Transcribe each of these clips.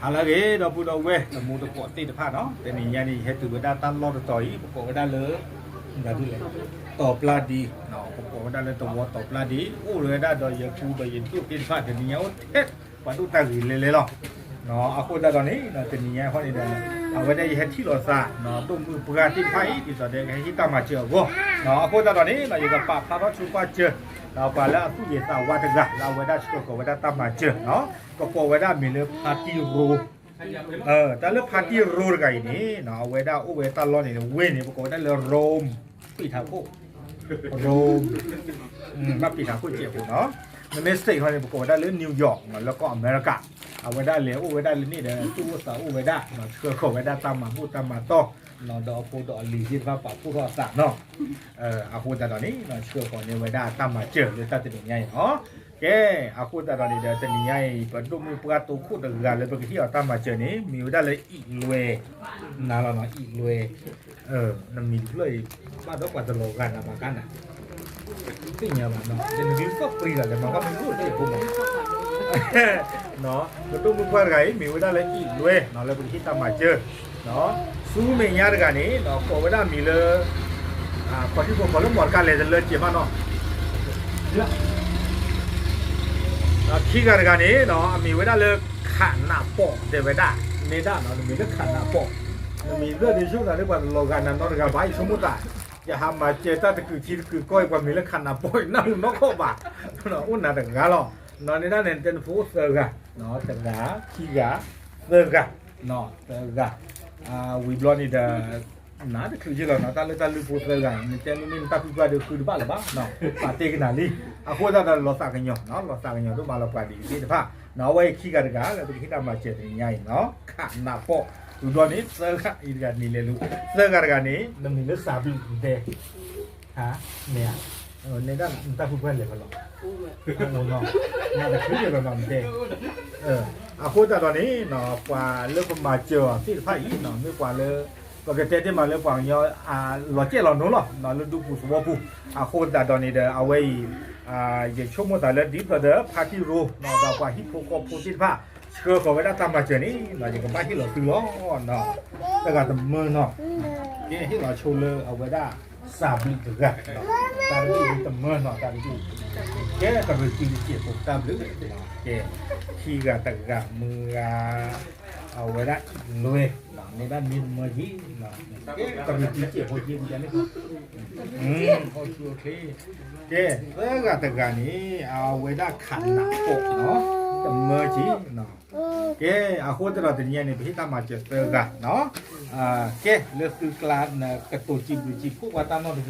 ဟါလၢအဂ့ၤ ဒီပုၢ်ဒီဝဲၢ် တမူတကိးသ့ၣ်တဖၣ်နီၤ, တနံၤညါန့ၣ် ယဟဲတုၤဝဲဒၣ်တၢ်လီၢ်တတီၤအံၤ ပကိးဝဲဒၣ်လၢ တီၤပျၢ်ဒ့, ပကိးဝဲဒၣ်လၢတဝီတီၤပျၢ်ဒ့ အိၣ်ဝဲဒၣ်ဒီးယပုၢ်ဒီးယဒိၣ်သ့ၣ်တဖၣ် တနံၤညါအိၣ်ထဲ ပှၤဒိၣ်တၢ်ဂ့ၤလဲၤလဲၤလီၤ. အဃိသတးဒီးန့ၣ် တနံၤညါအံၤန့ၣ်ဒီး အဝဲဒၣ်ယဟဲထံၣ်လိာ်သး ဒိၣ်မုၢ်ပှၢ်သ့ၣ်တဖၣ်အံၤ ဒ်သိးဒီးကဟဲဟ့ၣ်တၢ်မၤစၢၤအဂီၢ်, အဃိသတးဒီးန့ၣ် ယကပာ်ဖျါထီၣ်ဆိပာ်စၢၤ ဒီးပှၤလၢအသူၣ်ဂ့ၤသးဝါတဂၤ လၢအဝဲဒၣ်ဆှၢဃီၤဝဲဒၣ်တၢ်မၤစၢၤနီၤ, ကကိးဝဲဒၣ်မ့ၢ်လၢ ဖါတံၢ်ရိ တၢ်လၢဖါတံၢ်ရိတဂၤအံၤန့ၣ် အဝဲဒၣ်အိၣ်ဝဲတၢ်လီၢ်န့ၣ် ဝ့ၢ်န့ၣ် ပကိးဝဲဒၣ်လၢ ရိမ့ၤ ပ့ၤထးခိၣ်, ရိမ့ၤ, ဘၣ်ပ့ၤထးခိၣ်စဲးဖိနီၤ, မ့မ့ၢ် state ခီန့ၣ် ပကိးဝဲဒၣ်လၢ New York လၢကီၢ်အမဲရကၤ, အဝဲဒၣ်လဲၤအိၣ်ဝဲဒၣ်လၢန့ၣ်ဒီး သူၣ်အိၣ်သးအိၣ်ဝဲဒၣ် ဆှၢဃီၤဝဲဒၣ်တၢ်မၤဘူၣ်တၢ်မၤတီၢ် ဒီးအဖိဒီးအလံၤသ့ၣ်တဖၣ်ပာ်ဖှိၣ်ထီၣ်အသးနီၤ, အဃိသတးဒီးန့ၣ် ဆှၢဃီၤန့ၢ်ဝဲဒၣ်တၢ်မၤစၢၤလၢတၢ်တနံၤညါအံၤနီၤ, ကဲ, အဃိသတးဒီးန့ၣ်ဒီး တနံၤညါအံၤ ပဒိၣ်မုၢ်ပှၢ်တိခိၣ်တဂၤလၢပကဟ့ၣ်အီၤတၢ်မၤစၢၤန့ၣ် မ့ၢ်ဝဲဒၣ်လၢအံၣ်လွဲ, နၤလီၤနီၤ အံၣ်လွဲ, နမံၤတဖျၢၣ်အံၤ ဘၣ်ဒီးပှၤတလီၤဂာ်နၤဘၣ်ကါနၤ သ့ၣ်ညါဘၣ်နီၤ ယနဂံၢ်သီၣ်ပြံလီၤ လဲၤမၤကီၢ်မ့ၢ်ဘိၣ်သ့ၣ်ဖိမး, ပဒိၣ်မုၢ်ပှၢ်တဂၤအံၤ မ့ၢ်ဝဲဒၣ်လၢအံၣ်လွဲနီၤ လၢပကဟ့ၣ်တၢ်မၤစၢၤ, ဆူမဲာ်ညါတဂၤန့ၣ် ကိးဝဲဒၣ်မံၤလၢ ခီၣ်ထံးဖိ ကိးလၢမီၢ်တကါလဲၤတလၢကဲးမးနီၤ ခံဂၤတဂၤန့ၣ် အမ့ၢ်ဝဲဒၣ်လၢ ခးနးပီၣ် တဲဝဲဒၣ်, နဲဒၣ်နီၤ နမံၤလၢခးနးပီၣ်, နမံၤလၢဒ်ဆိသးလၢပှၤတလီၤဂာ်နၤနီတဂၤဘၣ် ယဆိကမိၣ်သး, ယဟးမၤစၢၤတၢ်တကုာ်ထံတကုာ်ကီၢ်အံၤ ပှၤမံၤလၢခးနးပီၣ်အံၤ နၢ်ဟူနီၢ်ခီၣ်ဘၣ်, အိၣ်နၤတဂၤလီၤ, နဲဒၣ်န့ၣ် နတဲနဖိအိၣ်သၢဂၤ, တဂၤ, ခံဂၤ, သၢဂၤ, သၢဂၤ, ဝံၤဘျီန့ၣ်ဒီး နတချုးယ့ၢ်လီၤနီၤ တၢ်လၢတၢ်လုၢ်ဖိသၢဂၤ နတဲမ့မ့ၢ်နတၢ်ဖုပှၢ်ဒီးဃုတဘၣ်လၢၤဘၣ်, ပာ်တ့ၢ်ကနၤလံ, အဃိသတးဒီးလီၤသးကညီၤ, လီၤသးကညီၤဒိၣ်မးလီၤပှၤဒ်အံၤသ့ၣ်တဖၣ်, အဝဲအံၤခံဂၤတဂၤလၢပကဟ့ၣ်တၢ်မၤစၢၤတနံၤညါအံၤနီၤ ခးနးပီၣ်, ဝံၤဘျီန့ၣ် သၢဂၤအံၤတဂၤန့ၣ်လဲၤလူၤ, သၢဂၤတဂၤန့ၣ် နမံၤလၢစၢ်ဘျုးတဲ ဟါ, မ့ၢ်ဧါ, နဲဒၣ်နတၢ်ဖုပှၢ်လဲၤဖဲလဲၣ်, နတချုးယ့ၢ်လီၤနီၤ နတဲ, အဃိသတးဒီးန့ၣ် ပှၤလၢပမၤစၢၤအီၤသ့ၣ်တဖၣ်အံၤ မ့ၢ်ပှၤလၢ ပကတဲတ့ၢ်မးလၢပှၤကညီ လီၤစဲၣ်လီၤနိလီၤ လၢဒူပူၤသဝီပူၤ, အဃိသတးဒီးန့ၣ်ဒီး အဝဲအံၤ ယဆိကမိၣ်သးလၢဒ်သိးဒီး ဖါတံၢ်ရိ ဒီးပှၤဟံၣ်ဖိဃီဖိသ့ၣ်တ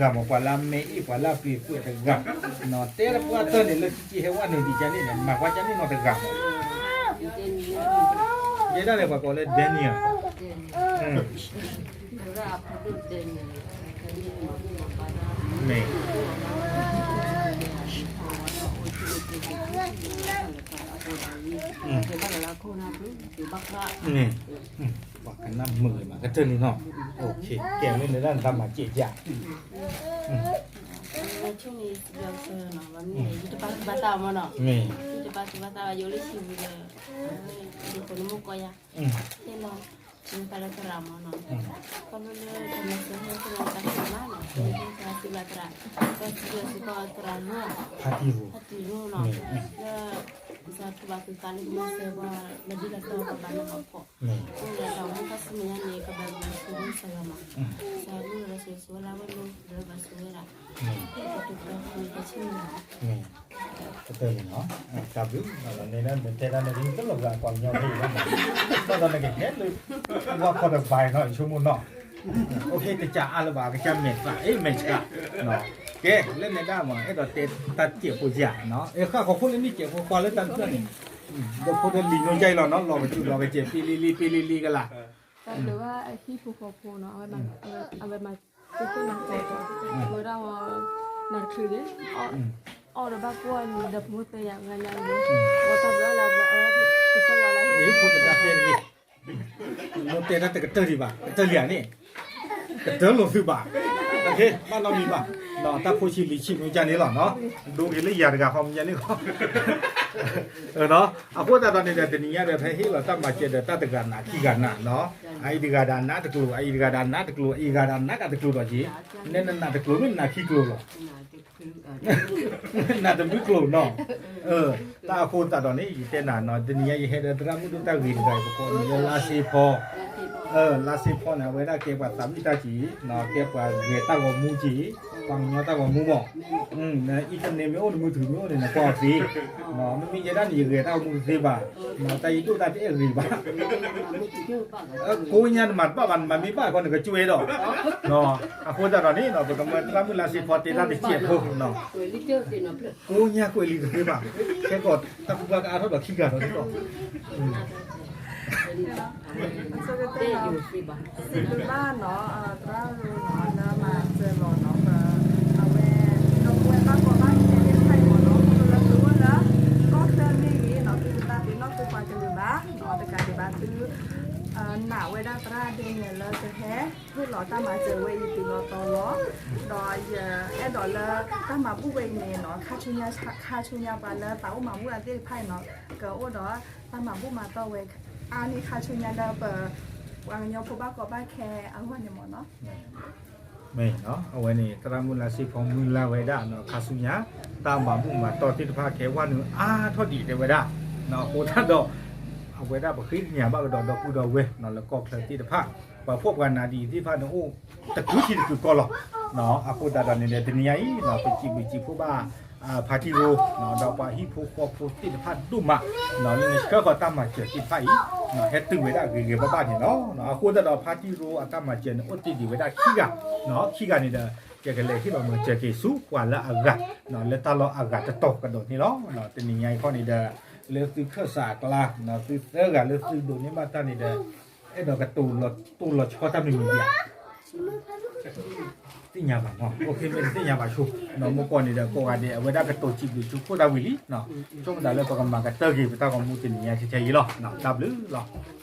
ဖၣ် ဆှၢဃီၤဝဲဒၣ်တၢ်မၤစၢၤန့ၣ် ယကဘၣ်ဟ့ၣ်လီၤသုလီၤ, တဂၤတမၢနီၤ, ကဲဟ့ၣ်လီၤဆိလၢအဝဲဒၣ် စၢ်ဘျုးတဂၤ, တၢ်တဘ့ၣ်တမၢနီၤ တၢ်တဘ့ၣ်, ကဲကရူၢ်တံၤတစဲးဖိတၢ်ဘျုး, ကဲ, ခံဂၤတဂၤမုၢ်ဂၤ အဝဲဒၣ်အံၣ်လွဲ, နဲဒၣ်မ့ၢ်တမၢက့ၤ, ကဲကရူၢ်တံၤတစဲးဖိက့ၤန့ၣ်, ကဲ, သၢဂၤတဂၤန့ၣ် အဝဲဒၣ်ခးနးပီၣ်နီၤ, တမၢက့ၤ, ကဲ, အဃိသတးဒီးတနံၤညါန့ၣ် ပဟ့ၣ်တၢ်မၤစၢၤသၢဂၤနီၤ, ကဲ, လၢသုကျါ ကတိၤစံးဘျုးစံးဖှိၣ်ပှၤတၢ်နီတဂၤမး ပှၤလၢအမ့ၢ်အ့ၣ် ပှၤလၢအပျံၤကွဲးတဂၤ, တဲလၢပှၤတၢၢ်န့ၣ် လၢကဟဲဝဲန့ၣ်ဒ်ကန့ၣ် မၤကွၢ်ကန့ၣ်နီတဂၤမး, ယဲဒၣ်န့ၣ် ပှၤကိးလၢ Daniel မ့ၢ်, ပှၤကနၣ်မုာ်မး ကတၢၢ်လံနီၤ, ကဲမ့ၢ်န့ၣ်ဒၣ်နတၢ်မၤစဲးယၤ, မ့ၢ်, ဖါတံၢ်ရိ, မ့ၢ်, ကတၢၢ်လံနီၤ, တၢ်ဘျုး, နတဲဒၣ်န့ၣ် တလီၤဂာ်ပှၤကညီဖဲအံၤဘၣ်, ဘၣ်ဒီးနကဟဲလၢ ဝါခီတဘါနီၤ ယဆိကမိၣ်နီၤ, အိၣ်ဟ့ၣ်ကစၢ်အါလၢၤဘၣ် ကစၢ်မဲာ်သး အ့ၣ်မဲာ်ဆှး, ကဲ လၢနဲဒၣ်မး အဲၣ်ဒိးတဲတၢ်စဲးဖိယၤ, ဃၣ်ဃီၤဖိလၢနံၣ်စဲးဖိကွၢ်လၢတၢ်တဖျၢၣ်န့ၣ်, ဒီးဖိတလံၤညိယါအံၤလီၤနီၤ လီၤကစူၢ်လီၤကစဲး ပ့လံလံ ပ့လံလံကလၤ တၢ်ဘျုးဘၣ်အဟံၣ်ဖိဃီဖိနီၤ, အဝဲမၤသ့ၣ်သ့ၣ်နီၢ်ကီၢ်, ဝဲဒၣ်ဝဲ နၤတချုးန့ၣ်, အီၣ်ဒီးဘၣ်ကွၢ်ဒီးဖိသ့ၣ်ညါဂၤညါန့ၣ်, ဝဲတၢ်ဘျုးလၢအဝဲကစၢ်ယွၤလၢဟ့ၣ်ဖိတဒါသ့ၣ်တဂ့ၤ, မိၢ်တဲတၢ်တကတၢၢ်ဒံးဘၣ် ကတၢၢ်လံဧါန့ၣ်, ကတၢၢ်လိာ်သုဘၣ်, ဘၣ်နီတမံၤဘၣ်, တၢ်ဖိဆံးလံၤဆံးမ့ၢ်ကန့ၣ်လီၤ, ဒိဂ့ၤလၢယၤတဂၤဃီမ့ၢ်ကန့ၣ်လီၤ. အဃိသတးဒီးန့ၣ်ဒီး တနံၤညါဒီး ဖဲဟ့ၣ်လီၤတၢ်မၤစၢၤဒီးတၢ်တဂၤနးခံဂၤနးနီၤ, အအံၤတဂၤဒီးနးတကျိၤ, အအံၤတဂၤဒီးနးတကျိၤ, အအံၤတဂၤဒီးနးကတကျိၤဒီးက့ၤ, နဲနနးတကျိၤမ့ၢ်နးခံကျိၤလီၤ. နးတမုၢ်ကျိၤနီၤ, တၢ်အဃိသတးဒီးန့ၣ် ယတဲနၤနီၤ, တနံၤညါယဟဲဒီးသရၣ်မုၣ်ဒိၣ်တၢ်ဂ့ၤတဂၤအံၤ ပကိးန့ၣ်လၢလါစ့ဖီ, လါစ့ဖီန့ၣ် အဝဲဒၣ်ကဲပှၤသးဝံၣ်တၢ်က့ၤ, ကဲပှၤဂဲၤတၢ်ဂီၤမူက့ၤ, ပှၤကညီတၢ်ဂီၤမူမး, အံၤတန့ၢ်မ့ၢ်အိၣ်နမုၢ်ထူမ့ၢ်အိၣ်န့ၣ် နကွၢ်အီၤသ့, မ့မ့ၢ်ယဲဒၣ်န့ၣ် ယဂဲၤတၢ်ဂီၤမူတသ့ဘၣ်, တၢ်ယဒိၣ်တၢ်တအဲၣ်ဂ့ၤဘၣ် ကိးညါနမၤတဘၣ်ဘၣ် နမၤမ့ၢ်ဘၣ်ခီ နကကွဲဒီး, အဃိသတးဒီးန့ၣ် ပကမၢသရၣ်မုၣ်လါစ့ဖီတဲတၢ်တစဲးဖိ, ကိးညါကွဲးလံတသ့ဘၣ်, ခဲကီးတၢ်ကူၣ်ဘၣ်ကအါထီၣ်ဒီးခံဂၤဒီးန့ၣ်လီၤ. စံးဘျုးဘၣ်နီၤ သရၣ်ရိနီၤ လၢမၤစၢၤလီၤနီၤ ပ အဝဲ ဒီပုၢ်ဝဲၢ်ဘၣ်ကီဘၣ်ခဲသ့ၣ်တဖၣ်အံၤမ့ၢ်နီၤ လၢသုအိၣ်လၢ ကီၢ်ချၢမ့ၢ်ဂ့ၤနီၤ သုတသးပ့ၤနီၣ်သုပှၤကလုာ်ဘၣ်နီၤ တကးဒံးဘၣ်သု နာ်ဝဲဒၣ်သရၣ်ဒ့နဲၣ်လၢကဟဲ ဟ့ၣ်လီၤတၢ်မၤစၢၤဝဲအံၤတုၤလီၤတီၤလီၤ, ဒီးယအဲၣ်ဒိးလၢတၢ်မၤဘူၣ်ဝဲအံၤန့ၣ်နီၤ ခါဆူညါ ခါဆူညါပှၤလၢသးအိၣ်မၤဘူၣ်အသ့ၣ်တဖၣ်အံၤနီၤ ကအိၣ်ဒီးတၢ်မၤဘူၣ်မၤတီၢ်ဝဲ အါန့ၢ်ခါဆူညါလၢပ ပှၤကညီဖိဘၣ်ကီဘၣ်ခဲအဂီၢ်န့ၣ်မ့ၢ်နီၤ. မ့ၢ်နီၤ အဝဲန့ၣ် သရၣ်မုၣ်လါစ့ဖီမုၢ်လၢ်ဝဲဒၣ်နီၤ ခါဆူညါ တၢ်မၤဘူၣ်မၤတီၢ်သ့ၣ်တဖၣ်ကဲဝဲနုာ်အါထီၣ်ဒံးတဲဝဲဒၣ်, အဃိသတးဒီး အဝဲဒၣ်ပဃ့ကညးဘၣ်ကဒီးဒီပုၢ်ဒီဝဲၢ်နီၤ လၢကီၢ်ချၢသ့ၣ်တဖၣ်, ပှၤဖှီၣ်ပှၤနးဒ်အံၤသ့ၣ်တဖၣ်န့ၣ်အိၣ်တကုထံတကုကီၢ်လီၤ. အဃိသတးဒီးန့ၣ်ဒီး တနံၤညါအံၤနီၤ ပစံးဘျုးစံးဖှိၣ်ဘၣ် ဖါတံၢ်ရိ ဒီးပှၤဟံၣ်ဖိဃီဖိသ့ၣ်တဖၣ်ဒိၣ်မးနီၤ လၢနဆှၢဃီၤတၢ်မၤစၢၤသ့ၣ်တဖၣ်အံၤ ဟဲတုၤဝဲဒၣ်ဂ့ၤဂ့ၤဘၣ်ဘၣ်န့ၣ်လီၤ. အဃိသတးဒီး ဖါတံၢ်ရိအတၢ်မၤစၢၤန့ၣ် အိၣ်တ့ၢ်ဒံးဝဲဒၣ်ခံဂၤ, ခံဂၤန့ၣ်ဒီး ယကလဲၤဟ့ၣ်လီၤမၤစၢၤက့ၤဆူပှၤလၢအဂၤ လၢတၢ်လီၢ်အဂၤတတီၤကဒီးန့ၣ်လီၤ. တနံၤညါအံၤခီန့ၣ်ဒီး လၢသုခၢၣ်စးအကျါ သုသၢဂၤလၢသုဒိးန့ၢ်ဘၣ်တၢ်န့ၣ်ဒီး အဲၣ်ဒိးကတိၤလီၤတိၢ်လီၤဆီတၢ်မံၤမံၤဒံးဧါ. သ့ၣ်ညါဘၣ်နီၤ မ့ၢ်တသ့ၣ်ညါဘၣ်ဆိ, မ့ၢ်ကီၢ်န့ၣ်ဒီး ကိးဂၤဒဲး အဝဲဒၣ်ကတိၤစံးဘျုးစံးဖှိၣ်တၢ်ဝံၤလံ, ဆိကမိၣ်သးလၢပကမၤကတၢၢ်က့ၤ ပတၢ်ဂီၤမူတနံၤညါထဲထဲအံၤလီၤ. တၢ်ဘျုးလီၤ.